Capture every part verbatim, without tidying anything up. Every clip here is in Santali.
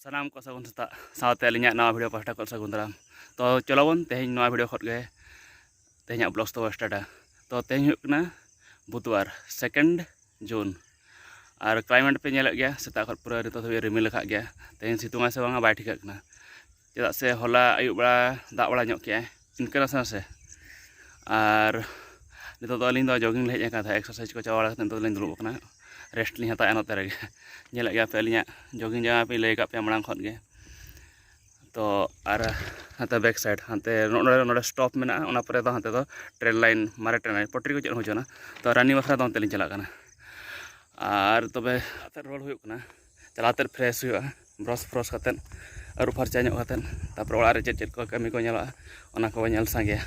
ᱥᱟᱱᱟᱢ ᱠᱚ ᱥᱟᱹᱜᱩᱱ ᱥᱮᱛᱟᱜ, ᱥᱟᱶᱛᱮ ᱟᱹᱞᱤᱧᱟᱜ ᱱᱟᱣᱟ ᱵᱷᱤᱰᱤᱭᱳ ᱯᱟᱦᱴᱟ ᱠᱷᱚᱱ ᱥᱟᱹᱜᱩᱱ ᱫᱟᱨᱟᱢ᱾ ᱛᱚ ᱪᱚᱞᱚ ᱵᱚᱱ ᱛᱮᱦᱮᱧ ᱱᱚᱣᱟ ᱵᱷᱤᱰᱤᱭᱳ ᱠᱷᱚᱱ ᱜᱮ ᱛᱮᱦᱮᱧᱟᱜ ᱵᱞᱚᱜᱥ ᱫᱚ ᱥᱴᱟᱨᱴᱟ᱾ ᱛᱚ ᱛᱮᱦᱮᱧ ᱦᱩᱭᱩᱜ ᱠᱟᱱᱟ ᱵᱩᱫᱷᱵᱟᱨ, ᱥᱮᱠᱮᱱᱰ ᱡᱩᱱ᱾ ᱟᱨ ᱠᱞᱟᱭᱢᱮᱴ ᱯᱮ ᱧᱮᱞᱮᱫ ᱜᱮᱭᱟ, ᱥᱮᱛᱟᱜ ᱠᱷᱚᱱ ᱯᱩᱨᱟᱹ ᱱᱤᱛᱚᱜ ᱫᱷᱟᱹᱵᱤᱡ ᱨᱤᱢᱤᱞ ᱟᱠᱟᱫ ᱜᱮᱭᱟ᱾ ᱛᱮᱦᱮᱧ ᱥᱤᱛᱩᱝ ᱟᱭ ᱥᱮ ᱵᱟᱝᱟ ᱵᱟᱭ ᱴᱷᱤᱠᱟᱹᱜ ᱠᱟᱱᱟ, ᱪᱮᱫᱟᱜ ᱥᱮ ᱦᱚᱞᱟ ᱟᱹᱭᱩᱵ ᱵᱮᱲᱟ ᱫᱟᱜ ᱵᱟᱲᱟ ᱧᱚᱜ ᱠᱮᱜᱼᱟᱭ ᱤᱱᱠᱟᱹ ᱱᱟᱥᱮ ᱱᱟᱥᱮ᱾ ᱟᱨ ᱱᱤᱛᱚᱜ ᱫᱚ ᱟᱹᱞᱤᱧ ᱫᱚ ᱡᱳᱜᱤᱝ ᱞᱤᱧ ᱦᱮᱡ ᱟᱠᱟᱱ ᱛᱟᱦᱮᱸᱫ, ᱮᱠᱥᱟᱨᱥᱟᱭᱤᱡᱽ ᱠᱚ ᱪᱟᱵᱟ ᱵᱟᱲᱟ ᱠᱟᱛᱮ ᱱᱤᱛᱚᱜ ᱫᱚᱞᱤᱧ ᱫᱩᱲᱩᱵ ᱟᱠᱟᱱᱟ, ᱨᱮᱥᱴ ᱞᱤᱧ ᱦᱟᱛᱟᱣᱮᱫᱼᱟ ᱱᱚᱛᱮ ᱨᱮᱜᱮ᱾ ᱧᱮᱞᱮᱫ ᱜᱮᱭᱟ ᱯᱮ ᱟᱹᱞᱤᱧᱟᱜ ᱡᱳᱜᱤᱝ ᱡᱟᱢᱟ ᱯᱮ ᱞᱟᱹᱭ ᱟᱠᱟᱫ ᱯᱮᱭᱟ ᱢᱟᱲᱟᱝ ᱠᱷᱚᱱ ᱜᱮ᱾ ᱛᱚ ᱟᱨ ᱦᱟᱱᱛᱮ ᱵᱮᱠ ᱥᱟᱭᱤᱰ ᱦᱟᱱᱛᱮ ᱱᱚ-, ᱱᱚᱰᱮ, ᱱᱚᱰᱮ ᱥᱴᱚᱯ ᱢᱮᱱᱟᱜᱼᱟ, ᱚᱱᱟ ᱯᱚᱨᱮ ᱫᱚ ᱦᱟᱱᱛᱮ ᱫᱚ ᱴᱨᱮᱱ ᱞᱟᱭᱤᱱ, ᱢᱟᱨᱮ ᱴᱨᱮᱱ ᱞᱟᱭᱤᱱ, ᱯᱚᱴᱨᱤ ᱠᱚ ᱪᱮᱫ ᱦᱚᱸ ᱵᱟᱹᱪᱩᱜ ᱟᱱᱟ᱾ ᱛᱚ ᱨᱟᱱᱤ ᱵᱟᱠᱷᱨᱟ ᱫᱚ ᱚᱱᱛᱮ ᱞᱤᱧ ᱪᱟᱞᱟᱜ ᱠᱟᱱᱟ᱾ ᱟᱨ ᱛᱚᱵᱮ ᱟᱛᱮᱫ ᱨᱩᱣᱟᱹᱲ ᱦᱩᱭᱩᱜ ᱠᱟᱱᱟ, ᱪᱟᱞᱟᱣ ᱠᱟᱛᱮᱫ ᱯᱷᱨᱮᱥ ᱦᱩᱭᱩᱜᱼᱟ, ᱵᱨᱟᱥ ᱯᱷᱨᱚᱥ ᱠᱟᱛᱮᱫ, ᱟᱹᱨᱩᱵ ᱯᱷᱟᱨᱪᱟ ᱧᱚᱜ ᱠᱟᱛᱮᱫ, ᱛᱟᱨᱯᱚᱨᱮ ᱚᱲᱟᱜ ᱨᱮ ᱪᱮᱫ ᱪᱮᱫ ᱠᱚ ᱠᱟᱹᱢᱤ ᱠᱚ ᱧᱮᱞᱚᱜᱼᱟ, ᱚᱱᱟ ᱠᱚᱵᱚ ᱧᱮᱞ ᱥᱟᱸᱜᱮᱭᱟ᱾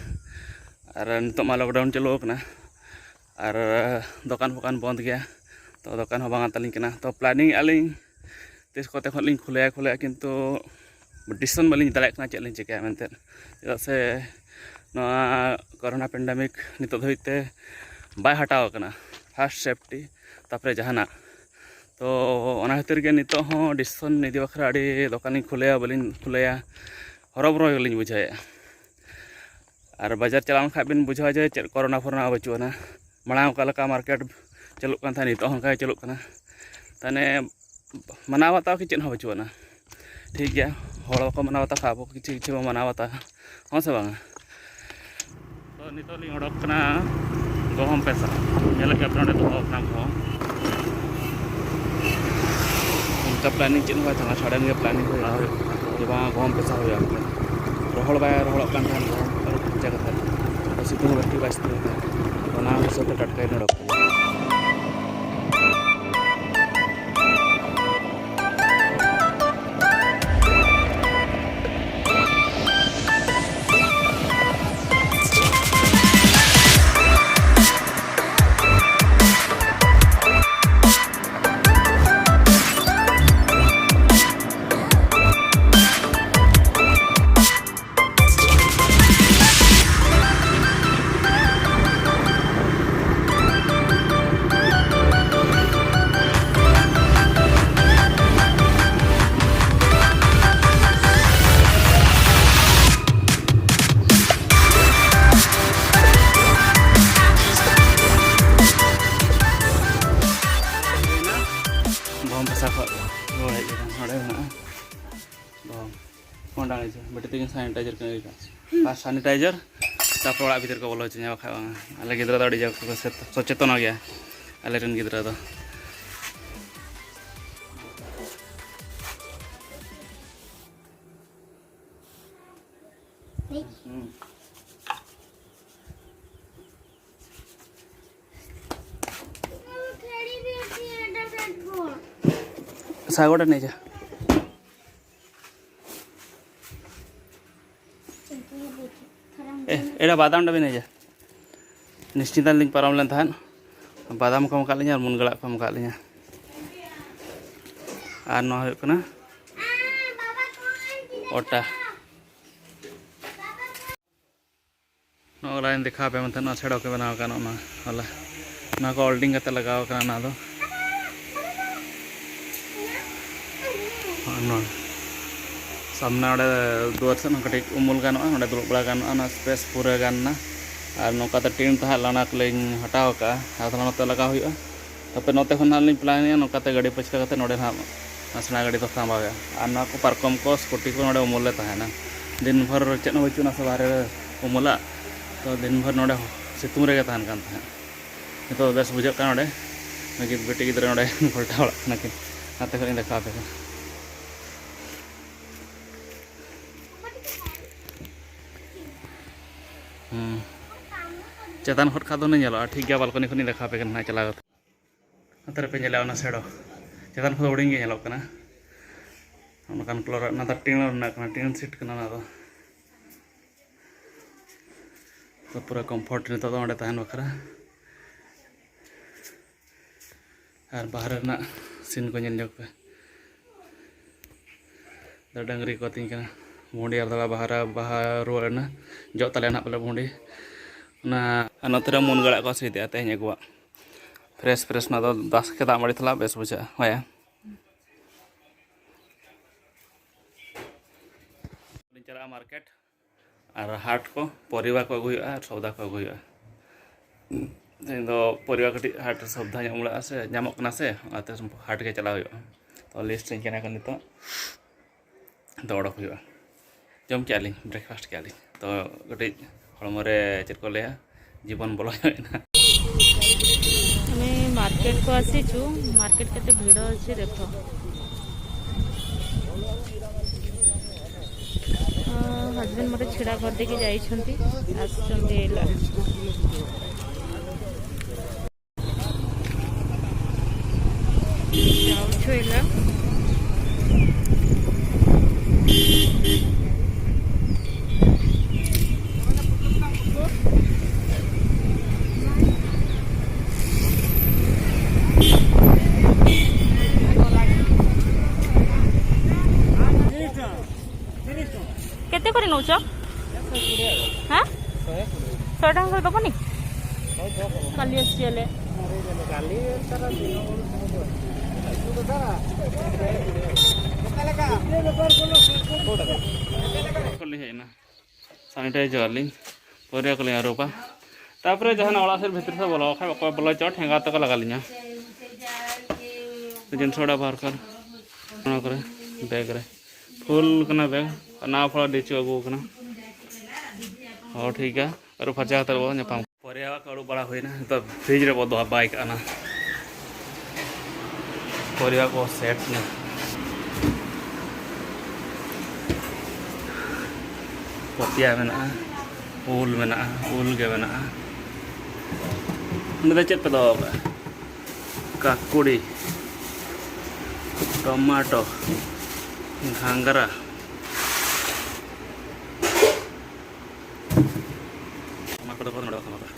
ᱟᱨ ᱱᱤᱛᱚᱜ ᱢᱟ ᱞᱚᱠᱰᱟᱣᱩᱱ ᱪᱟᱹᱞᱩ ᱟᱠᱟᱱᱟ, ᱟᱨ ᱫᱚᱠᱟᱱ ᱯᱷᱚᱠᱟᱱ ᱵᱚᱱᱫ ᱜᱮᱭᱟ, ᱛᱚ ᱫᱚᱠᱟᱱ ᱦᱚᱸ ᱵᱟᱝ ᱟᱛᱟᱞᱤᱧ ᱠᱟᱱᱟ᱾ ᱛᱚ ᱯᱞᱟᱱᱤᱝ ᱮᱫᱼᱟ ᱞᱤᱧ ᱛᱤᱥ ᱠᱚᱛᱮ ᱠᱷᱚᱱ ᱞᱤᱧ ᱠᱷᱩᱞᱟᱹᱭᱟ, ᱠᱷᱩᱞᱟᱹᱭᱟ, ᱠᱤᱱᱛᱩ ᱰᱤᱥᱤᱥᱚᱱ ᱵᱟᱹᱞᱤᱧ ᱫᱟᱲᱮᱭᱟᱜ ᱠᱟᱱᱟ ᱪᱮᱫ ᱞᱤᱧ ᱪᱤᱠᱟᱹᱭᱟ ᱢᱮᱱᱛᱮ, ᱪᱮᱫᱟᱜ ᱥᱮ ᱱᱚᱣᱟ ᱠᱳᱨᱳᱱᱟ ᱯᱮᱱᱰᱮᱢᱤᱠ ᱱᱤᱛᱚᱜ ᱫᱷᱟᱹᱵᱤᱡ ᱛᱮ ᱵᱟᱭ ᱦᱟᱴᱟᱣ ᱟᱠᱟᱱᱟ᱾ ᱯᱷᱟᱥᱴ ᱥᱮᱯᱴᱤ, ᱛᱟᱨᱯᱚᱨᱮ ᱡᱟᱦᱟᱱᱟᱜ᱾ ᱛᱚ ᱚᱱᱟ ᱠᱷᱟᱹᱛᱤᱨ ᱜᱮ ᱱᱤᱛᱚᱜ ᱦᱚᱸ ᱰᱤᱥᱤᱥᱚᱱ ᱤᱫᱤ ᱵᱟᱠᱷᱨᱟ ᱟᱹᱰᱤ ᱫᱚᱠᱟᱱᱤᱧ ᱠᱷᱩᱞᱟᱹᱭᱟ ᱵᱟᱹᱞᱤᱧ ᱠᱷᱩᱞᱟᱹᱭᱟ, ᱦᱚᱨᱚᱵᱚᱨᱚ ᱜᱮᱞᱤᱧ ᱵᱩᱡᱷᱟᱹᱣᱮᱫᱼᱟ᱾ ᱟᱨ ᱵᱟᱡᱟᱨ ᱪᱟᱞᱟᱣ ᱞᱮᱱᱠᱷᱟᱱ ᱵᱤᱱ ᱵᱩᱡᱷᱟᱹᱣᱟ ᱡᱮ ᱪᱮᱫ ᱠᱳᱨᱳᱱᱟ ᱯᱷᱳᱨᱳᱱᱟ ᱵᱟᱹᱪᱩᱜ ᱟᱱᱟ᱾ ᱢᱟᱲᱟᱝ ᱚᱠᱟ ᱞᱮᱠᱟ ᱢᱟᱨᱠᱮᱴ ᱪᱟᱹᱞᱩᱜ ᱠᱟᱱ ᱛᱟᱦᱮᱸᱫ, ᱱᱤᱛᱚᱜ ᱦᱚᱸ ᱚᱱᱠᱟ ᱜᱮ ᱪᱟᱹᱞᱩᱜ ᱠᱟᱱᱟ᱾ ᱛᱟᱦᱚᱞᱮ ᱢᱟᱱᱟᱣ ᱵᱟᱛᱟᱣ ᱜᱮ ᱪᱮᱫ ᱦᱚᱸ ᱵᱟᱹᱪᱩᱜ ᱟᱱᱟ᱾ ᱴᱷᱤᱠ ᱜᱮᱭᱟ, ᱦᱚᱲ ᱵᱟᱠᱚ ᱢᱟᱱᱟᱣ ᱵᱟᱛᱟᱣ ᱠᱷᱟᱱ ᱟᱵᱚ ᱠᱤᱪᱷᱩ ᱠᱤᱪᱷᱩ ᱵᱚᱱ ᱢᱟᱱᱟᱣ ᱵᱟᱛᱟᱣᱟ, ᱦᱚᱸ ᱥᱮ ᱵᱟᱝᱟ? ᱛᱚ ᱱᱤᱛᱚᱜ ᱞᱤᱧ ᱚᱰᱚᱠ ᱠᱟᱱᱟ ᱜᱚᱦᱚᱢ ᱯᱮᱥᱟ, ᱧᱮᱞᱮᱫ ᱜᱮᱭᱟ ᱯᱮ ᱱᱚᱰᱮ ᱫᱚᱦᱚ ᱟᱠᱟᱱᱟ ᱜᱚᱦᱚᱢ᱾ ᱚᱱᱠᱟ ᱯᱞᱟᱱᱤᱝ ᱪᱮᱫ ᱦᱚᱸ ᱵᱟᱭ ᱛᱟᱦᱮᱱᱟ, ᱥᱟᱰᱮᱱ ᱜᱮ ᱯᱞᱟᱱᱤᱝ ᱦᱩᱭᱩᱜᱼᱟ ᱡᱮ ᱵᱟᱝ ᱜᱚᱦᱚᱢ ᱯᱮᱥᱟ ᱦᱩᱭᱩᱜᱼᱟ᱾ ᱨᱚᱦᱚᱲ ᱵᱟᱭ ᱨᱚᱦᱚᱲᱚᱜ ᱠᱟᱱ ᱛᱟᱦᱮᱱ, ᱜᱚᱦᱚᱢ ᱟᱹᱨᱩᱵ ᱯᱷᱟᱨᱪᱟ ᱠᱟᱛᱮᱫ, ᱥᱤᱛᱩᱝ ᱦᱚᱸ ᱵᱟᱹᱲᱛᱤ ᱵᱟᱭ ᱥᱤᱛᱩᱝ ᱠᱟᱱᱟ᱾ ᱚᱱᱟ ᱦᱤᱥᱟᱹᱵ ᱛᱮ ᱴᱟᱴᱠᱟ ᱜᱮ ᱚᱰᱚᱠ ᱠᱟᱱᱟ᱾ ᱠᱚᱸᱰᱟ ᱦᱤᱡᱩᱜᱼᱟ, ᱵᱟᱹᱴᱤ ᱛᱮᱜᱮ sanitizer ᱠᱚ ᱟᱹᱜᱩᱭ ᱠᱟᱜᱼᱟ᱾ ᱯᱷᱟᱥᱴ sanitizer, ᱛᱟᱨᱯᱚᱨ ᱚᱲᱟᱜ ᱵᱷᱤᱛᱤᱨ ᱠᱚ ᱵᱚᱞᱚ ᱦᱚᱪᱚᱧᱟ, ᱵᱟᱠᱷᱟᱡ ᱵᱟᱝ᱾ ᱟᱞᱮ ᱜᱤᱫᱽᱨᱟᱹ ᱫᱚ ᱟᱹᱰᱤ ᱡᱟᱠ ᱠᱚ ᱥᱮ-, ᱥᱚᱪᱮᱛᱚᱱ ᱜᱮᱭᱟ, ᱟᱞᱮ ᱨᱮᱱ ᱜᱤᱫᱽᱨᱟᱹ ᱫᱚ᱾ ᱦᱩᱸ᱾ सागोटा नहीं जा। ए, एड़ा बादाम डबे नहीं जा। निश्चिंता ᱞᱤᱧ ᱯᱟᱨᱚᱢ ᱞᱮᱱ ᱛᱟᱦᱮᱸᱫ, ᱵᱟᱫᱟᱢ ᱠᱚ ᱮᱢ ᱟᱠᱟᱫ ᱞᱤᱧᱟ ᱟᱨ ᱢᱩᱱᱜᱟᱹ ᱟᱲᱟᱜ ᱠᱚ ᱮᱢ ᱟᱠᱟᱫ ᱞᱤᱧᱟ᱾ ᱟᱨ ᱱᱚᱣᱟ ᱦᱩᱭᱩᱜ ᱠᱟᱱᱟ ᱚᱴᱟ᱾ ᱱᱚᱜᱼᱚᱭ ᱞᱟᱭᱤᱱ ᱫᱮᱠᱷᱟᱣ ᱯᱮ ᱢᱮᱱᱛᱮ ᱱᱚᱣᱟ ᱥᱮᱲᱚ ᱠᱚ ᱵᱮᱱᱟᱣ ᱟᱠᱟᱫ ᱱᱚᱜᱼᱚ ᱱᱚᱣᱟ ᱦᱚᱞᱟ᱾ ᱱᱚᱣᱟ ᱠᱚ welding ᱠᱟᱛᱮ ᱞᱟᱜᱟᱣ ᱟᱠᱟᱱᱟ ᱱᱚᱣᱟ ᱫᱚ᱾ ᱱᱚᱣᱟ ᱥᱟᱢᱱᱟ ᱚᱸᱰᱮ ᱫᱩᱣᱟᱹᱨ ᱥᱮᱫ ᱦᱚᱸ ᱠᱟᱹᱴᱤᱡ ᱩᱢᱩᱞ ᱜᱟᱱᱚᱜᱼᱟ, ᱱᱚᱸᱰᱮ ᱫᱩᱲᱩᱵ ᱵᱟᱲᱟ ᱜᱟᱱᱚᱜᱼᱟ, ᱚᱱᱟ space ᱯᱩᱨᱟᱹ ᱜᱟᱱ ᱮᱱᱟ᱾ ᱟᱨ ᱱᱚᱝᱠᱟ ᱛᱮ ᱴᱤᱱ ᱛᱟᱦᱮᱸ ᱞᱮᱱᱟ, ᱚᱱᱟ ᱠᱚᱞᱤᱧ ᱦᱟᱴᱟᱣ ᱟᱠᱟᱫᱼᱟ, ᱟᱨ ᱛᱟᱦᱚᱞᱮ ᱱᱚᱛᱮ ᱞᱟᱜᱟᱣ ᱦᱩᱭᱩᱜᱼᱟ᱾ ᱛᱟᱯᱚᱨᱮ ᱱᱚᱛᱮ ᱠᱷᱚᱱ ᱦᱟᱸᱜ ᱞᱤᱧ ᱯᱞᱟᱱᱮᱜᱼᱟ, ᱱᱚᱝᱠᱟᱛᱮ ᱜᱟᱹᱰᱤ ᱯᱟᱹᱪᱠᱟᱹ ᱠᱟᱛᱮ ᱱᱚᱸᱰᱮ ᱦᱟᱸᱜ ᱥᱮᱬᱟ ᱜᱟᱹᱰᱤ ᱫᱚ ᱥᱟᱢᱵᱟᱣᱮᱜᱼᱟ᱾ ᱟᱨ ᱱᱚᱣᱟ ᱠᱚ ᱯᱟᱨᱠᱚᱢ ᱠᱚ ᱥᱠᱩᱴᱤ ᱠᱚ ᱱᱚᱸᱰᱮ ᱩᱢᱩᱞ ᱞᱮ ᱛᱟᱦᱮᱱᱟ᱾ ᱫᱤᱱ ᱵᱷᱳᱨ ᱪᱮᱫ ᱦᱚᱸ ᱵᱟᱹᱪᱩᱜᱼᱟ ᱥᱮ ᱵᱟᱦᱨᱮ ᱨᱮ ᱩᱢᱩᱞᱟᱜ, ᱛᱚ ᱫᱤᱱ ᱵᱷᱳᱨ ᱱᱚᱸᱰᱮ ᱥᱤᱛᱩᱝ ᱨᱮᱜᱮ ᱛᱟᱦᱮᱱ ᱠᱟᱱ ᱛᱟᱦᱮᱸᱫ᱾ ᱱᱤᱛᱚᱜ ᱵᱮᱥ ᱵᱩᱡᱷᱟᱹᱜ ᱠᱟᱱᱟ ᱱᱚᱸᱰᱮ᱾ ᱱᱩᱠᱤᱱ ᱵᱤᱴᱤ ᱜᱤᱫᱽᱨᱟᱹ ᱱᱚᱸᱰᱮ ᱜᱷᱚᱞᱴᱟᱣ ᱵᱟᱲᱟᱜ ᱠᱟᱱᱟ ᱠᱤᱱ, ᱱᱟᱛᱮ ᱠᱷᱚᱱ ᱤᱧ ᱫᱮᱠᱷᱟᱣ ᱟᱯᱮ ᱠᱟᱱᱟ᱾ ᱦᱩᱸ᱾ ᱪᱮᱛᱟᱱ ᱠᱷᱚᱱ ᱠᱷᱟᱱ ᱫᱚ ᱧᱮᱞᱚᱜᱼᱟ, ᱴᱷᱤᱠ ᱜᱮᱭᱟ, balcony ᱠᱷᱚᱱᱤᱧ ᱫᱮᱠᱷᱟᱣ ᱟᱯᱮ ᱠᱟᱱᱟ ᱦᱟᱸᱜ ᱪᱟᱞᱟᱣ ᱠᱟᱛᱮ᱾ ᱱᱚᱛᱮ ᱨᱮᱯᱮ ᱧᱮᱞᱟ ᱚᱱᱟ ᱥᱮᱲᱚ, ᱪᱮᱛᱟᱱ ᱠᱷᱚᱱ ᱫᱚ ᱦᱩᱰᱤᱧ ᱜᱮ ᱧᱮᱞᱚᱜ ᱠᱟᱱᱟ᱾ ᱚᱱᱠᱟᱱ colour ᱨᱮᱱᱟᱜ, ᱚᱱᱟ ᱫᱚ ᱴᱤᱱ ᱨᱮᱱᱟᱜ ᱠᱟᱱᱟ, ᱴᱤᱱ sheet ᱠᱟᱱᱟ ᱚᱱᱟ ᱫᱚ᱾ ᱛᱚ ᱯᱩᱨᱟᱹ comfort ᱱᱤᱛᱚᱜ ᱫᱚ ᱚᱸᱰᱮ ᱛᱟᱦᱮᱱ ᱵᱟᱠᱷᱨᱟ᱾ ᱟᱨ ᱵᱟᱦᱨᱮ ᱨᱮᱱᱟᱜ scene ᱠᱚ ᱧᱮᱞ ᱧᱚᱜ ᱯᱮ᱾ ᱫᱚ ᱰᱟᱹᱝᱨᱤ ᱠᱚ ᱟᱹᱛᱤᱧ ᱠᱟᱱᱟ᱾ ᱵᱷᱩᱸᱰᱤ ᱟᱨ ᱫᱟᱬᱟ ᱵᱟᱦᱟ, ᱵᱟᱦᱟ ᱨᱩᱣᱟᱹᱲ ᱮᱱᱟ᱾ ᱡᱚᱜ ᱛᱟᱞᱮᱭᱟ ᱱᱟᱦᱟᱜ ᱯᱟᱞᱮ ᱵᱷᱩᱸᱰᱤ᱾ ᱚᱱᱟ, ᱟᱨ ᱱᱚᱛᱮ ᱨᱮ ᱢᱩᱱᱜᱟᱹ ᱟᱲᱟᱜ ᱠᱚ ᱥᱤᱫᱮᱜᱼᱟ ᱛᱮᱦᱮᱧ ᱟᱹᱜᱩᱣᱟᱜ᱾ Fresh fresh, ᱚᱱᱟ ᱫᱚ ᱫᱟᱜ ᱥᱟᱠᱮ ᱫᱟᱜ ᱢᱟᱹᱰᱤ ᱥᱟᱞᱟᱜ ᱵᱮᱥ ᱵᱩᱡᱷᱟᱹᱜᱼᱟ᱾ ᱦᱳᱭ᱾ ᱞᱤᱧ ᱪᱟᱞᱟᱜᱼᱟ market᱾ ᱟᱨ ᱦᱟᱴ ᱠᱚ ᱯᱚᱨᱤᱵᱟ ᱠᱚ ᱟᱹᱜᱩ ᱦᱩᱭᱩᱜᱼᱟ ᱟᱨ ᱥᱚᱣᱫᱟ ᱠᱚ ᱟᱹᱜᱩ ᱦᱩᱭᱩᱜᱼᱟ᱾ ᱛᱮᱦᱮᱧ ᱫᱚ ᱯᱚᱨᱤᱵᱟ ᱠᱟᱹᱴᱤᱡ ᱦᱟᱴ ᱨᱮ ᱥᱚᱣᱫᱟ ᱧᱟᱢ ᱵᱟᱲᱟᱜᱼᱟ ᱥᱮ ᱧᱟᱢᱚᱜ ᱠᱟᱱᱟ ᱥᱮ, ᱚᱱᱟᱛᱮ ᱦᱟᱴ ᱜᱮ ᱪᱟᱞᱟᱣ ᱦᱩᱭᱩᱜᱼᱟ᱾ ᱛᱚ list ᱤᱧ ᱠᱟᱱᱟ ᱠᱚ ᱱᱤᱛᱚᱜ, ᱫᱚ ᱚᱰᱚᱠ ᱦᱩᱭᱩᱜᱼᱟ᱾ ᱡᱚᱢ ᱠᱮᱜᱼᱟ ᱞᱤᱧ, breakfast ᱠᱮᱜᱼᱟ ᱞᱤᱧ, ᱛᱚ ᱠᱟᱹᱴᱤᱡ ᱦᱚᱲᱢᱚ ᱨᱮ ᱪᱮᱫ ᱠᱚ ᱞᱟᱹᱭᱟ, ᱡᱤᱵᱚᱱ ᱵᱚᱞᱚ ᱧᱚᱜ ᱮᱱᱟ᱾ ଆମେ ମାର୍କେଟକୁ ଆସିଛୁ। ମାର୍କେଟ କେତେ ଭିଡ଼ ଅଛି ଦେଖ। ହଜବେଣ୍ଡ ମୋତେ ଛିଡ଼ା କରିଦେଇକି ଯାଇଛନ୍ତି, ଆସୁଛନ୍ତି ଏଇଲା। ଯାଉଛୁ ଏଇଲା। କେତେ କରି ନଉଛ? ହାଁ? ଶହେ ଟଙ୍କା କରି ଦବନି? କାଲି ଆସିଛି ହେଲେ। ᱠᱷᱚᱱᱞᱤᱧ ᱦᱮᱡ ᱮᱱᱟ, sanitize ᱚᱜᱼᱟ ᱞᱤᱧ, ᱯᱟᱹᱣᱨᱟᱹ ᱠᱚᱞᱤᱧ ᱟᱹᱨᱩᱵᱟ, ᱛᱟᱯᱚᱨᱮ ᱡᱟᱦᱟᱱᱟᱜ ᱚᱲᱟᱜ ᱥᱮᱫ ᱵᱷᱤᱛᱨᱤ ᱥᱮᱫ ᱵᱚᱞᱚ ᱠᱷᱟᱡ ᱚᱠᱚᱭ ᱵᱚᱞᱚ ᱪᱚ ᱴᱷᱮᱸᱜᱟ ᱛᱮᱠᱚ ᱞᱟᱜᱟ ᱞᱤᱧᱟ᱾ ᱡᱤᱱᱤᱥ ᱚᱲᱟᱜ ᱵᱟᱦᱟᱨ ᱠᱷᱚᱱ ᱚᱱᱟ ᱠᱚᱨᱮ ᱵᱮᱜᱽ ᱨᱮ ᱯᱷᱩᱞ ᱠᱟᱱᱟ ᱵᱮᱜᱽ, ᱱᱟᱣᱟ ᱯᱷᱚᱲᱟ ᱰᱤᱪᱩ ᱟᱹᱜᱩ ᱠᱟᱱᱟ᱾ ᱦᱚᱸ, ᱴᱷᱤᱠ ᱜᱮᱭᱟ, ᱟᱹᱨᱩᱵ ᱯᱷᱟᱨᱪᱟ ᱠᱟᱛᱮ ᱵᱚᱱ ᱧᱟᱯᱟᱢ᱾ ᱯᱚᱨᱮᱭᱟᱜ ᱠᱚ ᱟᱹᱨᱩᱵ ᱵᱟᱲᱟ ᱦᱩᱭᱱᱟ, ᱱᱤᱛᱚᱜ ᱯᱷᱨᱤᱡᱽ ᱨᱮ ᱵᱚ ᱫᱚᱦᱚ ᱵᱟᱭ ᱠᱟᱜᱼᱟ ᱱᱟ᱾ ᱯᱚᱨᱮᱭᱟᱜ ᱠᱚ ᱥᱮᱴ ᱱᱟ᱾ ᱯᱚᱛᱭᱟ ᱢᱮᱱᱟᱜᱼᱟ, ᱩᱞ ᱢᱮᱱᱟᱜᱼᱟ, ᱩᱞ ᱜᱮ ᱢᱮᱱᱟᱜᱼᱟ᱾ ᱚᱸᱰᱮ ᱫᱚ ᱪᱮᱫ ᱯᱮ ᱫᱚᱦᱚ ᱠᱟᱜᱼᱟ? ᱠᱟᱠᱩᱲᱤ, ᱴᱚᱢᱟᱴᱳ, ᱜᱷᱟᱸᱜᱽᱨᱟ᱾ ᱚᱱᱟ ᱠᱚᱫᱚ ᱠᱚ ᱱᱚᱰᱮ ᱠᱚ ᱮᱢᱟ ᱠᱚᱣᱟ᱾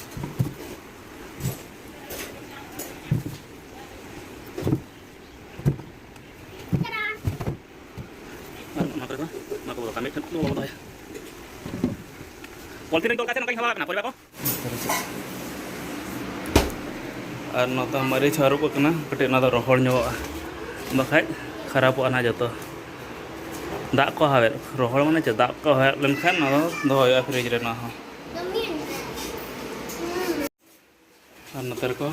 ᱟᱨ ᱚᱱᱟ ᱠᱚᱨᱮ ᱫᱚ, ᱚᱱᱟ ᱠᱚ ᱵᱚᱞᱚ ᱠᱟᱜ ᱢᱤᱫᱴᱷᱮᱱ ᱵᱚᱞᱚ ᱫᱚᱦᱚᱭᱟ᱾ ᱯᱚᱞᱛᱷᱤᱱ ᱨᱮ ᱫᱚᱦᱚ ᱠᱟᱛᱮ ᱱᱚᱝᱠᱟᱧ ᱦᱟᱞᱟ ᱟᱠᱟᱱᱟ, ᱯᱚᱨᱮ ᱵᱟᱠᱚ᱾ ᱟᱨ ᱱᱚᱛᱮ ᱢᱟᱹᱨᱤᱪ ᱦᱚᱸ ᱟᱹᱨᱩᱵ ᱟᱠᱟᱱᱟ, ᱠᱟᱹᱴᱤᱡ ᱚᱱᱟ ᱫᱚ ᱨᱚᱦᱚᱲ ᱧᱚᱜᱚᱜᱼᱟ᱾ ᱵᱟᱠᱷᱟᱡ ᱠᱷᱟᱨᱟᱯᱚᱜᱼᱟ ᱱᱟᱦᱟᱜ ᱡᱚᱛᱚ᱾ ᱫᱟᱜ ᱠᱚ ᱦᱟᱣᱮᱫ, ᱨᱚᱦᱚᱲ ᱢᱟᱱᱮ ᱪᱮᱫ? ᱫᱟᱜ ᱠᱚ ᱦᱟᱣᱮᱫ ᱞᱮᱱᱠᱷᱟᱱ ᱚᱱᱟ ᱫᱚ ᱫᱚᱦᱚ ᱦᱩᱭᱩᱜᱼᱟ ᱯᱷᱨᱤᱡᱽ ᱨᱮ ᱱᱚᱣᱟ ᱦᱚᱸ᱾ ᱟᱨ ᱱᱚᱛᱮ ᱨᱮᱠᱚ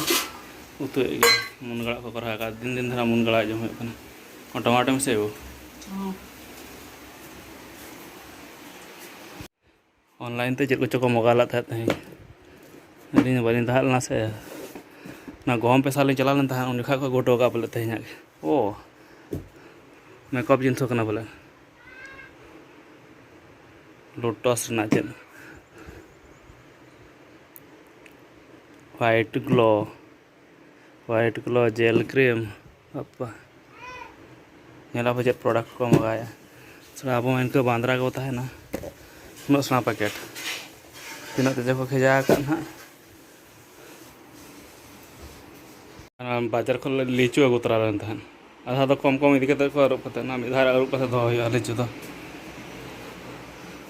ᱩᱛᱩᱭᱮᱫ ᱜᱮᱭᱟ, ᱢᱩᱱᱜᱟᱹ ᱟᱲᱟᱜ ᱠᱚᱠᱚ ᱨᱟᱦᱟ ᱟᱠᱟᱫ᱾ ᱫᱤᱱ ᱫᱤᱱ ᱫᱷᱟᱨᱟ ᱢᱩᱱᱜᱟᱹ ᱟᱲᱟᱜ ᱡᱚᱢ ᱦᱩᱭᱩᱜ ᱠᱟᱱᱟ᱾ ᱚ, ᱴᱚᱢᱟᱴᱳ ᱢᱮᱥᱟᱭ ᱵᱚ᱾ ᱦᱚᱸ᱾ ᱚᱱᱞᱟᱭᱤᱱ ᱛᱮ ᱪᱮᱫ ᱠᱚᱪᱚ ᱠᱚ ᱢᱚᱜᱟ ᱞᱮᱫ ᱛᱟᱦᱮᱸᱫ ᱛᱮᱦᱮᱧ᱾ ᱟᱹᱞᱤᱧ ᱫᱚ ᱵᱟᱹᱞᱤᱧ ᱛᱟᱦᱮᱸ ᱞᱮᱱᱟ ᱥᱮ, ᱚᱱᱟ ᱜᱚᱦᱚᱢ ᱯᱮᱥᱟ ᱞᱤᱧ ᱪᱟᱞᱟᱣ ᱞᱮᱱ ᱛᱟᱦᱮᱸᱫ, ᱩᱱ ᱡᱚᱠᱷᱟᱡ ᱠᱚ ᱟᱹᱜᱩ ᱦᱚᱴᱚ ᱠᱟᱜᱼᱟ ᱯᱟᱞᱮ ᱛᱮᱦᱮᱧᱟᱜ ᱜᱮ᱾ ᱳ, ᱢᱮᱠᱟᱯ ᱡᱤᱱᱤᱥ ᱦᱚᱸ ᱠᱟᱱᱟ ᱵᱚᱞᱮ᱾ ᱞᱳᱴᱚᱥ ᱨᱮᱱᱟᱜ ᱪᱮᱫ? ᱦᱳᱣᱟᱭᱤᱴ ᱜᱞᱳ, ᱦᱳᱣᱟᱭᱤᱴ ᱜᱞᱳ ᱡᱮᱞ ᱠᱨᱤᱢ᱾ ᱵᱟᱯᱟ, ᱧᱮᱞ ᱟᱯᱮ ᱪᱮᱫ ᱯᱨᱚᱰᱟᱠᱴ ᱠᱚ ᱢᱟᱜᱟᱭᱟ᱾ ᱥᱮᱬᱟ ᱟᱵᱚ ᱢᱟ ᱤᱱᱠᱟᱹ ᱵᱟᱸᱫᱽᱨᱟ ᱜᱮᱵᱚ ᱛᱟᱦᱮᱱᱟ, ᱩᱱᱟᱹᱜ ᱥᱮᱬᱟ ᱯᱮᱠᱮᱴ᱾ ᱛᱤᱱᱟᱹᱜ ᱛᱮᱪᱚ ᱠᱚ ᱠᱷᱮᱡᱟ ᱟᱠᱟᱫ ᱱᱟᱦᱟᱜ᱾ ᱚᱱᱟ ᱵᱟᱡᱟᱨ ᱠᱷᱚᱱ ᱞᱮ ᱞᱤᱪᱩ ᱟᱹᱜᱩ ᱛᱚᱨᱟ ᱞᱮᱱ ᱛᱟᱦᱮᱸᱫ᱾ ᱟᱫᱷᱟ ᱫᱚ ᱠᱚᱢ ᱠᱚᱢ ᱤᱫᱤ ᱠᱟᱛᱮ ᱠᱚ ᱟᱹᱨᱩᱵ ᱠᱟᱛᱮ, ᱚᱱᱟ ᱢᱤᱫ ᱫᱷᱟᱣ ᱨᱮ ᱟᱹᱨᱩᱵ ᱠᱟᱛᱮ ᱫᱚᱦᱚ ᱦᱩᱭᱩᱜᱼᱟ ᱞᱤᱪᱩ ᱫᱚ᱾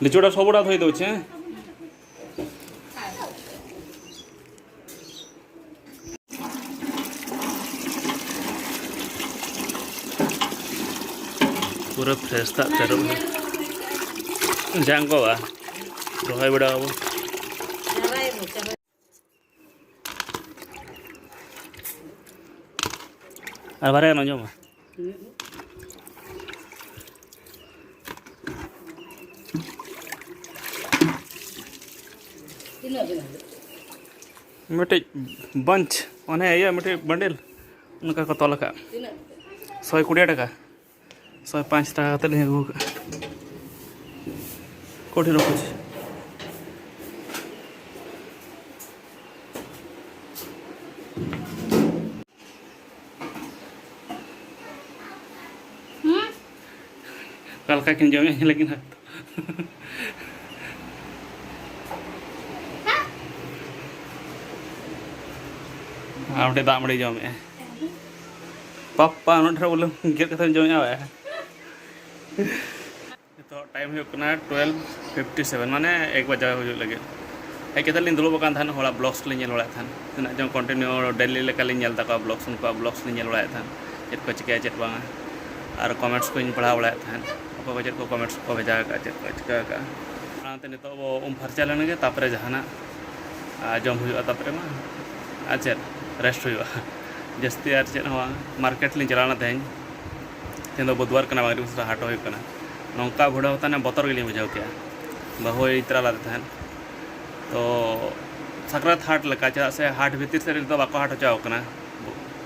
ᱞᱤᱪᱩ ᱰᱟ ᱥᱚᱵ ᱩᱰᱟ ᱫᱷᱚᱭ ᱫᱚ ᱪᱮ? ᱯᱩᱨᱟᱹ ᱯᱷᱨᱮᱥ ᱫᱟᱜ ᱛᱮ ᱟᱹᱨᱩᱵ ᱦᱩᱭᱩᱜᱼᱟ᱾ ᱡᱟᱝ ᱠᱚ ᱵᱟ, ᱨᱚᱦᱚᱭ ᱵᱟᱲᱟ ᱟᱵᱚ᱾ ᱟᱨ ᱵᱟᱨᱭᱟ ᱜᱟᱱ ᱡᱚᱢᱟ᱾ ᱛᱤᱱᱟᱹᱜ ᱵᱮᱱ ᱦᱟᱡᱟᱨ? ᱢᱤᱫᱴᱤᱡ ᱵᱟᱧᱪ, ᱚᱱᱮ ᱤᱭᱟᱹ, ᱢᱤᱫᱴᱤᱡ ᱵᱟᱱᱰᱮᱞ ᱚᱱᱠᱟ ᱠᱚ ᱛᱚᱞ ᱟᱠᱟᱫ᱾ ᱛᱤᱱᱟᱹᱜ ᱠᱟᱛᱮ? ᱥᱚᱭ ᱠᱩᱲᱤ ᱴᱟᱠᱟ᱾ ᱥᱚᱭ ᱯᱟᱸᱪ ᱴᱟᱠᱟ ᱠᱟᱛᱮ ᱞᱤᱧ ᱟᱹᱜᱩ ᱟᱠᱟᱫᱼᱟ᱾ ᱠᱚᱴᱷᱤᱱ ᱨᱚᱠᱚᱡ᱾ ᱦᱩᱸ? ᱚᱠᱟ ᱞᱮᱠᱟ ᱠᱤᱱ ᱡᱚᱢᱮᱫ ᱞᱟᱹᱜᱤᱫ ᱦᱟᱸᱜ᱾ ᱟᱨ ᱢᱤᱫᱴᱮᱡ ᱫᱟᱜ ᱢᱟᱹᱰᱤ ᱡᱚᱢᱮᱫᱼᱟ᱾ ᱯᱟᱯᱟ, ᱩᱱᱟᱹᱜ ᱰᱷᱮᱨ ᱵᱚᱞᱮ ᱜᱮᱫ ᱠᱟᱛᱮᱢ ᱡᱚᱢᱮᱫᱼᱟ ᱵᱟᱭᱟ? ᱱᱤᱛᱚᱜ ᱴᱟᱭᱤᱢ ᱦᱩᱭᱩᱜ ᱠᱟᱱᱟ twelve fifty seven, ᱢᱟᱱᱮ ᱮᱠ ᱵᱟᱡᱟᱣ ᱦᱩᱭᱩᱜ ᱞᱟᱹᱜᱤᱫ᱾ ᱦᱮᱡ ᱠᱟᱛᱮ ᱞᱤᱧ ᱫᱩᱲᱩᱵ ᱟᱠᱟᱱ ᱛᱟᱦᱮᱱ, ᱦᱚᱲᱟᱜ ᱵᱞᱚᱜᱥ ᱞᱤᱧ ᱧᱮᱞ ᱵᱟᱲᱟᱭᱮᱫ ᱛᱟᱦᱮᱱ᱾ ᱛᱤᱱᱟᱹᱜ ᱪᱚᱝ ᱠᱚᱱᱴᱤᱱᱤᱭᱩ ᱰᱮᱞᱤ ᱞᱮᱠᱟᱞᱤᱧ ᱧᱮᱞ ᱛᱟᱠᱚᱣᱟ ᱵᱞᱚᱜᱥ, ᱩᱱᱠᱩᱣᱟᱜ ᱵᱞᱚᱜᱥ ᱞᱤᱧ ᱧᱮᱞ ᱵᱟᱲᱟᱭᱮᱫ ᱛᱟᱦᱮᱱ, ᱪᱮᱫ ᱠᱚ ᱪᱤᱠᱟᱹᱭᱟ ᱪᱮᱫ ᱵᱟᱝᱟ᱾ ᱟᱨ ᱠᱚᱢᱮᱱᱴᱥ ᱠᱚᱧ ᱯᱟᱲᱦᱟᱣ ᱵᱟᱲᱟᱭᱮᱫ ᱛᱟᱦᱮᱱ, ᱚᱠᱚᱭ ᱠᱚ ᱪᱮᱫ ᱠᱚ ᱠᱚᱢᱮᱱᱴᱥ ᱠᱚ ᱵᱷᱮᱡᱟ ᱟᱠᱟᱫᱼᱟ, ᱪᱮᱫ ᱠᱚ ᱪᱤᱠᱟᱹ ᱟᱠᱟᱫᱼᱟ᱾ ᱚᱱᱟᱛᱮ ᱱᱤᱛᱚᱜ ᱵᱚ ᱩᱢ ᱯᱷᱟᱨᱪᱟ ᱞᱮᱱ ᱜᱮ, ᱛᱟᱨᱯᱚᱨᱮ ᱡᱟᱦᱟᱱᱟᱜ, ᱟᱨ ᱡᱚᱢ ᱦᱩᱭᱩᱜᱼᱟ, ᱛᱟᱨᱯᱚᱨᱮ ᱢᱟ ᱟᱨ ᱪᱮᱫ, ᱨᱮᱥᱴ ᱦᱩᱭᱩᱜᱼᱟ᱾ ᱡᱟᱹᱥᱛᱤ ᱟᱨ ᱪᱮᱫ ᱦᱚᱸ ᱵᱟᱝ᱾ ᱢᱟᱨᱠᱮᱴ ᱞᱤᱧ ᱪᱟᱞᱟᱣ ᱞᱮᱱᱟ ᱛᱮᱦᱮᱧ, ᱛᱮᱦᱮᱧ ᱫᱚ ᱵᱩᱫᱷᱵᱟᱨ ᱠᱟᱱᱟ, ᱢᱟᱨᱠᱮᱴ ᱦᱟᱴ ᱦᱩᱭᱩᱜ ᱠᱟᱱᱟ᱾ ᱱᱚᱝᱠᱟ ᱵᱷᱤᱲ ᱦᱚᱸ ᱛᱟᱦᱮᱱᱟ, ᱵᱚᱛᱚᱨ ᱜᱮᱞᱤᱧ ᱵᱩᱡᱷᱟᱹᱣ ᱠᱮᱜᱼᱟ᱾ ᱵᱟᱹᱦᱩᱭ ᱤᱛᱨᱟ ᱞᱮᱫᱮ ᱛᱟᱦᱮᱸᱫ᱾ ᱛᱚ ᱥᱟᱠᱨᱟᱛ ᱦᱟᱴ ᱞᱮᱠᱟ, ᱪᱮᱫᱟᱜ ᱥᱮ ᱦᱟᱴ ᱵᱷᱤᱛᱤᱨ ᱥᱮᱫ ᱨᱮᱫᱚ ᱵᱟᱠᱚ ᱦᱟᱴ ᱦᱚᱪᱚ ᱟᱠᱚ ᱠᱟᱱᱟ᱾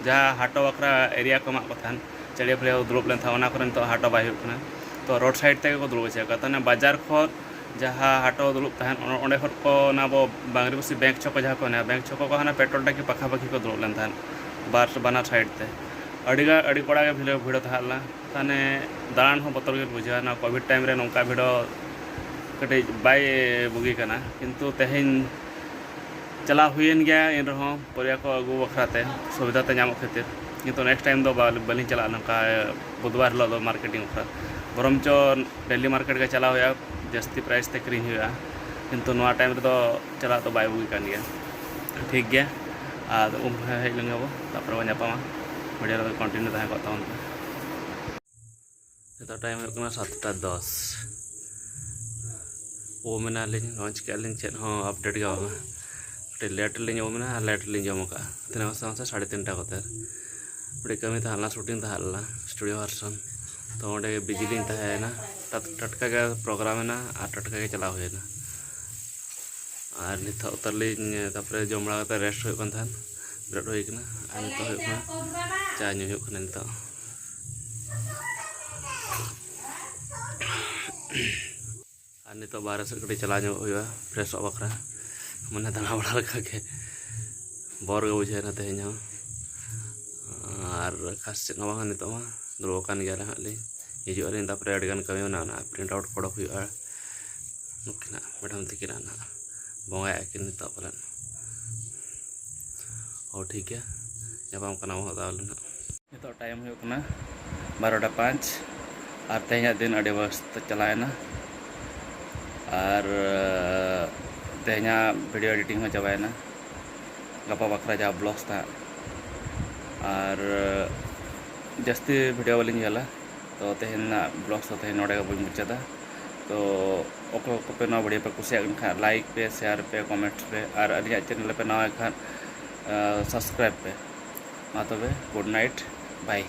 ᱡᱟᱦᱟᱸ ᱦᱟᱴᱚᱜ ᱵᱟᱠᱷᱨᱟ ᱮᱨᱤᱭᱟ ᱠᱚ ᱮᱢᱟᱜ ᱠᱚ ᱛᱟᱦᱮᱸᱫ, ᱪᱟᱹᱲᱭᱟᱹ ᱯᱷᱟᱹᱲᱭᱟᱹ ᱫᱩᱲᱩᱵ ᱞᱮᱱ ᱛᱟᱦᱮᱸᱫ, ᱚᱱᱟ ᱠᱚᱨᱮ ᱱᱤᱛᱚᱜ ᱦᱟᱴᱚᱜ ᱵᱟᱭ ᱦᱩᱭᱩᱜ ᱠᱟᱱᱟ᱾ ᱛᱚ ᱨᱳᱰ ᱥᱟᱭᱤᱰ ᱛᱮᱜᱮ ᱠᱚ ᱫᱩᱲᱩᱵ ᱦᱚᱪᱚᱭᱮᱫ ᱠᱚᱣᱟ᱾ ᱛᱟᱦᱚᱞᱮ ᱵᱟᱡᱟᱨ ᱠᱷᱚᱱ ᱡᱟᱦᱟᱸ ᱦᱟᱴᱚᱜ ᱫᱩᱲᱩᱵ ᱛᱟᱦᱮᱸᱫ, ᱚᱱᱟ, ᱚᱸᱰᱮ ᱠᱷᱚᱱ ᱠᱚ ᱚᱱᱟ ᱟᱵᱚ ᱵᱟᱝᱨᱤᱯᱚᱥᱤ ᱵᱮᱝᱠ ᱪᱷᱚᱠ ᱠᱚ ᱡᱟᱦᱟᱸ ᱠᱚ ᱢᱮᱱᱟ, ᱵᱮᱝᱠ ᱪᱷᱚᱠ ᱠᱚ ᱦᱟᱱᱟ ᱯᱮᱴᱨᱳᱞ ᱴᱟᱹᱠᱤ ᱯᱟᱠᱷᱟ ᱯᱟᱠᱷᱤ ᱠᱚ ᱫᱩᱲᱩᱵ ᱞᱮᱱ ᱛᱟᱦᱮᱸᱫ, ᱵᱟᱨ, ᱵᱟᱱᱟᱨ ᱥᱟᱭᱤᱰ ᱛᱮ᱾ ᱟᱹᱰᱤ ᱜᱟᱱ, ᱟᱹᱰᱤ ᱠᱚᱲᱟ ᱜᱮ ᱵᱷᱤᱲ, ᱵᱷᱤᱲ ᱛᱟᱦᱮᱸ ᱞᱮᱱᱟ᱾ ᱛᱟᱦᱚᱞᱮ ᱫᱟᱬᱟᱱ ᱦᱚᱸ ᱵᱚᱛᱚᱨ ᱜᱮ ᱵᱩᱡᱷᱟᱹᱣᱟ᱾ ᱱᱚᱣᱟ ᱠᱳᱵᱷᱤᱰ ᱴᱟᱭᱤᱢ ᱨᱮ ᱱᱚᱝᱠᱟ ᱵᱷᱤᱲ ᱠᱟᱹᱴᱤᱡ ᱵᱟᱭ ᱵᱩᱜᱤ ᱠᱟᱱᱟ, ᱠᱤᱱᱛᱩ ᱛᱮᱦᱮᱧ ᱪᱟᱞᱟᱣ ᱦᱩᱭᱮᱱ ᱜᱮᱭᱟ᱾ ᱮᱱ ᱨᱮᱦᱚᱸ ᱯᱚᱨᱭᱟ ᱠᱚ ᱟᱹᱜᱩ ᱵᱟᱠᱷᱨᱟ ᱛᱮ ᱥᱩᱵᱤᱫᱷᱟ ᱛᱮ ᱧᱟᱢᱚᱜ ᱠᱷᱟᱹᱛᱤᱨ, ᱠᱤᱱᱛᱩ ᱱᱮᱠᱥᱴ ᱴᱟᱭᱤᱢ ᱫᱚ ᱵᱟ-, ᱵᱟᱹᱞᱤᱧ ᱪᱟᱞᱟᱜᱼᱟ ᱱᱚᱝᱠᱟ ᱵᱩᱫᱷᱵᱟᱨ ᱦᱤᱞᱳᱜ ᱫᱚ ᱢᱟᱨᱠᱮᱴᱤᱝ ᱵᱟᱠᱷᱨᱟ᱾ ᱵᱚᱨᱚᱝ ᱪᱚ ᱰᱮᱞᱤ ᱢᱟᱨᱠᱮᱴ ᱜᱮ ᱪᱟᱞᱟᱣ ᱦᱩᱭᱩᱜᱼᱟ, ᱡᱟᱹᱥᱛᱤ ᱯᱨᱟᱭᱤᱥ ᱛᱮ ᱠᱤᱨᱤᱧ ᱦᱩᱭᱩᱜᱼᱟ, ᱠᱤᱱᱛᱩ ᱱᱚᱣᱟ ᱴᱟᱭᱤᱢ ᱨᱮᱫᱚ ᱪᱟᱞᱟᱜ ᱫᱚ ᱵᱟᱭ ᱵᱩᱜᱤ ᱠᱟᱱ ᱜᱮᱭᱟ᱾ ᱴᱷᱤᱠ ᱜᱮᱭᱟ, ᱟᱨ ᱩᱢ ᱦᱮᱡ ᱞᱮᱱ ᱜᱮᱵᱚ, ᱛᱟᱨᱯᱚᱨᱮ ᱵᱚᱱ ᱧᱟᱯᱟᱢᱟ᱾ ᱵᱷᱤᱰᱤᱭᱳ ᱨᱮᱫᱚ ᱠᱚᱱᱴᱤᱱᱤᱭᱩ ᱛᱟᱦᱮᱸ ᱠᱚᱜ ᱛᱟᱵᱚᱱ ᱯᱮ᱾ ᱱᱤᱛᱚᱜ ᱴᱟᱭᱤᱢ ᱦᱩᱭᱩᱜ ᱠᱟᱱᱟ ᱥᱟᱛᱴᱟ ᱫᱚᱥ᱾ ᱩᱢ ᱮᱱᱟᱞᱤᱧ, ᱞᱚᱧᱪ ᱠᱮᱫᱼᱟ ᱞᱤᱧ, ᱪᱮᱫ ᱦᱚᱸ ᱟᱯᱰᱮᱴ ᱜᱮ ᱵᱟᱝᱟ᱾ ᱠᱟᱹᱴᱤᱡ ᱞᱮᱴ ᱨᱮᱞᱤᱧ ᱩᱢ ᱮᱱᱟ ᱟᱨ ᱞᱮᱴ ᱨᱮᱞᱤᱧ ᱡᱚᱢ ᱟᱠᱟᱫᱼᱟ᱾ ᱛᱤᱱᱟᱹᱜ ᱦᱚᱸ ᱥᱟᱲᱮ ᱛᱤᱱᱴᱟ ᱠᱚᱛᱮ᱾ ᱠᱟᱹᱴᱤᱡ ᱠᱟᱹᱢᱤ ᱛᱟᱦᱮᱸ ᱞᱮᱱᱟ, ᱥᱩᱴᱤᱝ ᱛᱟᱦᱮᱸ ᱞᱮᱱᱟ ᱥᱴᱩᱰᱤᱭᱳ ᱵᱷᱟᱨᱥᱚᱱ᱾ ᱛᱚ ᱚᱸᱰᱮ ᱜᱮ ᱵᱤᱡᱤ ᱞᱤᱧ ᱛᱟᱦᱮᱸᱭᱮᱱᱟ᱾ ᱴᱟᱴ-, ᱴᱟᱴᱠᱟ ᱜᱮ ᱯᱨᱳᱜᱨᱟᱢ ᱮᱱᱟ ᱟᱨ ᱴᱟᱴᱠᱟ ᱜᱮ ᱪᱟᱞᱟᱣ ᱦᱩᱭᱮᱱᱟ᱾ ᱟᱨ ᱱᱤᱛᱚᱜ ᱛᱟᱹᱞᱤᱧ, ᱛᱟᱨᱯᱚᱨᱮ ᱡᱚᱢ ᱵᱟᱲᱟ ᱠᱟᱛᱮ ᱨᱮᱥᱴ ᱦᱩᱭᱩᱜ ᱠᱟᱱ ᱛᱟᱦᱮᱸᱫ, ᱵᱮᱨᱮᱫ ᱦᱩᱭ ᱠᱟᱱᱟ᱾ ᱟᱨ ᱱᱤᱛᱚᱜ ᱦᱩᱭᱩᱜ ᱠᱟᱱᱟ ᱪᱟ ᱧᱩ ᱦᱩᱭᱩᱜ ᱠᱟᱱᱟ ᱱᱤᱛᱚᱜ᱾ ᱟᱨ ᱱᱤᱛᱚᱜ ᱵᱟᱦᱨᱮ ᱥᱮᱫ ᱠᱟᱹᱴᱤᱡ ᱪᱟᱞᱟᱣ ᱧᱚᱜ ᱦᱩᱭᱩᱜᱼᱟ ᱯᱷᱨᱮᱥᱚᱜ ᱵᱟᱠᱷᱨᱟ, ᱢᱟᱱᱮ ᱫᱟᱬᱟ ᱵᱟᱲᱟ ᱞᱮᱠᱟ ᱜᱮ᱾ ᱵᱚᱨ ᱜᱮ ᱵᱩᱡᱷᱟᱹᱣ ᱮᱱᱟ ᱛᱮᱦᱮᱧ ᱦᱚᱸ᱾ ᱟᱨ ᱠᱷᱟᱥ ᱪᱮᱫ ᱦᱚᱸ ᱵᱟᱝᱟ, ᱱᱤᱛᱚᱜ ᱢᱟ ᱫᱩᱲᱩᱵ ᱟᱠᱟᱱ ᱜᱮᱭᱟᱞᱮ ᱦᱟᱸᱜ ᱞᱤᱧ᱾ ᱦᱤᱡᱩᱜ ᱟᱹᱞᱤᱧ, ᱛᱟᱨᱯᱚᱨᱮ ᱟᱹᱰᱤᱜᱟᱱ ᱠᱟᱹᱢᱤ ᱢᱮᱱᱟᱜᱼᱟ, ᱚᱱᱟ ᱯᱨᱤᱱᱴ ᱟᱣᱩᱴ ᱠᱚ ᱚᱰᱚᱠ ᱦᱩᱭᱩᱜᱼᱟ᱾ ᱱᱩᱠᱤᱱᱟᱜ ᱢᱮᱰᱟᱢ ᱛᱟᱹᱠᱤᱱᱟᱜ ᱱᱟᱦᱟᱜ ᱵᱚᱸᱜᱟᱭᱟ ᱠᱤᱱ ᱱᱤᱛᱚᱜ ᱯᱟᱞᱮᱱ᱾ ᱦᱚᱸ ᱴᱷᱤᱠ ᱜᱮᱭᱟ, ᱧᱟᱯᱟᱢ ᱠᱟᱱᱟ ᱵᱚᱱ ᱦᱟᱸᱜ ᱛᱟᱦᱚᱞᱮ ᱱᱟᱦᱟᱜ᱾ ᱱᱤᱛᱚᱜ ᱴᱟᱭᱤᱢ ᱦᱩᱭᱩᱜ ᱠᱟᱱᱟ ᱵᱟᱨᱚᱴᱟ ᱯᱟᱸᱪ, ᱟᱨ ᱛᱮᱦᱮᱧᱟᱜ ᱫᱤᱱ ᱟᱹᱰᱤ ᱵᱮᱥ ᱛᱮ ᱪᱟᱞᱟᱣᱮᱱᱟ᱾ ᱟᱨ, ᱛᱮᱦᱮᱧᱟᱜ ᱵᱷᱤᱰᱤᱭᱳ ᱮᱰᱤᱴᱤᱝ ᱦᱚᱸ ᱪᱟᱵᱟᱭᱮᱱᱟ᱾ ᱜᱟᱯᱟ ᱵᱟᱠᱷᱨᱟ ᱡᱟᱦᱟᱸ ᱵᱞᱚᱜᱥ ᱛᱟᱦᱮᱸᱫ, ᱟᱨ ᱡᱟᱹᱥᱛᱤ ᱵᱷᱤᱰᱤᱭᱳ ᱵᱟᱹᱞᱤᱧ ᱧᱮᱞᱟ᱾ ᱛᱚ ᱛᱮᱦᱮᱧᱟᱜ ᱵᱞᱚᱜᱥ ᱫᱚ ᱛᱮᱦᱮᱧ ᱱᱚᱰᱮ ᱜᱮ ᱵᱚᱱ ᱢᱩᱪᱟᱹᱫᱟ᱾ ᱛᱚ ᱚᱠᱚᱭ ᱠᱚᱯᱮ ᱱᱚᱣᱟ ᱵᱷᱤᱰᱤᱭᱳ ᱯᱮ ᱠᱩᱥᱤᱭᱟᱜ ᱠᱟᱱ ᱠᱷᱟᱱ, ᱞᱟᱭᱤᱠ ᱯᱮ, ᱥᱮᱭᱟᱨ ᱯᱮ, ᱠᱚᱢᱮᱱᱴ ᱯᱮ, ᱟᱨ ᱟᱹᱞᱤᱧᱟᱜ ᱪᱮᱱᱮᱞ ᱯᱮ ᱱᱟᱣᱟ ᱠᱷᱟᱱ, ᱥᱟᱵᱥᱠᱨᱟᱭᱤᱵ ᱯᱮ᱾ ᱢᱟ ᱛᱚᱵᱮ, ᱜᱩᱰ ᱱᱟᱭᱤᱴ, ᱵᱟᱭ᱾